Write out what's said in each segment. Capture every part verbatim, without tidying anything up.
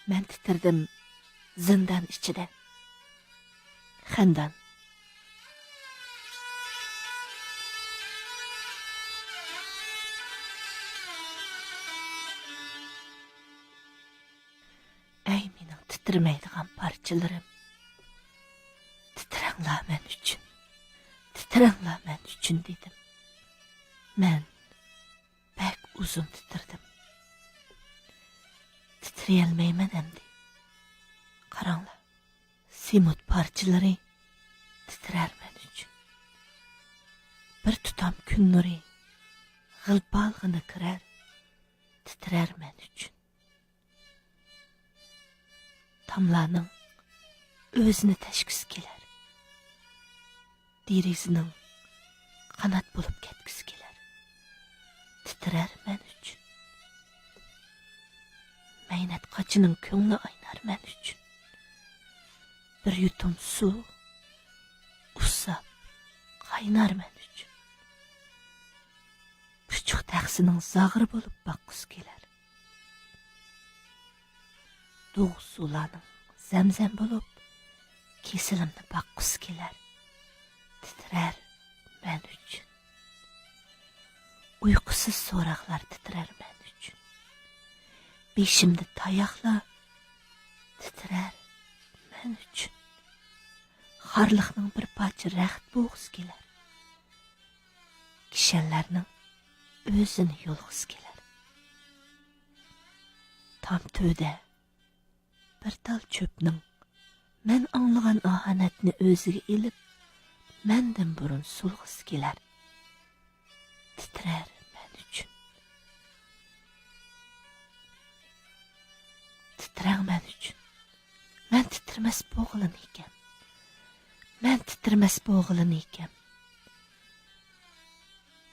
مەن تىترىدىم زىندان ئىچىدە. خەندان. ئەي مېنىڭ تىترىمەيدىغان پارچىلىرىم، تىترەڭلار مەن ئۈچۈن، تىترەڭلار مەن ئۈچۈن دېدىم. مەن بەك ئۇزۇن تىترىدىم. تىترىيەلمەيمەن ئەمدى. قاراڭلار، سېمونت پارچىلىرى تىترەر مەن ئۈچۈن. بىر تۇتام كۈن نۇرى غىلپالغىنا كىرەر، تىترەر مەن ئۈچۈن. تاملارنىڭ ئۆزىنى تەشكۈسى كېلەر. دېرىزىنىڭ قانات بولۇپ كەتكۈسى كېلەر. تىترەر مەن ئۈچۈن. مەينەت قاچىنىڭ كۆڭلى ئاينار مەن ئۈچۈن. بىر يۇتۇم سۇ ئۇسساپ قاينار مەن ئۈچۈن. پۇچۇق تەخسىنىڭ زاغرى بولۇپ باققۇسى كېلەر. دۇغ سۇلارنىڭ زەمزەم بولۇپ، كېسىلىمنى باققۇسى كېلەر. تىترەر مەن ئۈچۈن. ئۇيقۇسىز سوراقلار تىترەر مەن ئۈچۈن. بېشىمدا تاياقلار تىترەر مەن ئۈچۈن. خارلىقنىڭ بىر پارچە رەخت بولغۇسى كېلەر. كىشەنلەرنىڭ ئۆزىنى يولغىسى كېلەر. تام تۆدە بىر تال چۆپنىڭ مەن ئاڭلىغان ئاھانەتنى ئۆزىگە ئېلىپ، مەندىن بۇرۇن سولغۇسى كېلەر. تىترەر مەن ئۈچۈن. تىترەڭ مەن ئۈچۈن. مەن تىترىمەس بولغىلى نېكەم. مەن تىترىمەس بولغىلى نېكەم.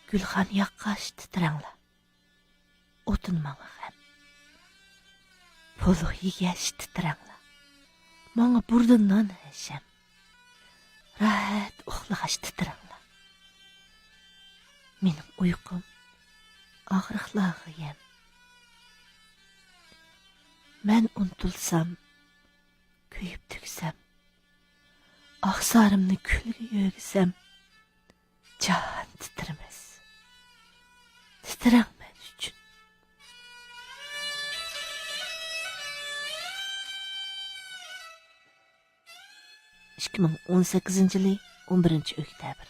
گۈلخان ياققاچ تىترەڭلار. ئوتۇن ماڭا غەم. پولۇق يېگەچ تىترەڭلار. ماڭا بۇردا نان ھەشەم. راھەت ئۇخلىغاچ تىترەڭلار. مېنىڭ ئۇيقۇم ئاغرىقلارغا يەم. مەن ئۇنتۇلسام، كۆيۈپ تۈگىسەم، ئاقسارىمنى كۈلگە يۆگىسەم، جاھان تىترىمەس. تىترەڭ مەن ئۈچۈن. ئىككى مىڭ ئون سەككىزىنچى يىلى ئون بىرىنچى ئۆكتەبىر.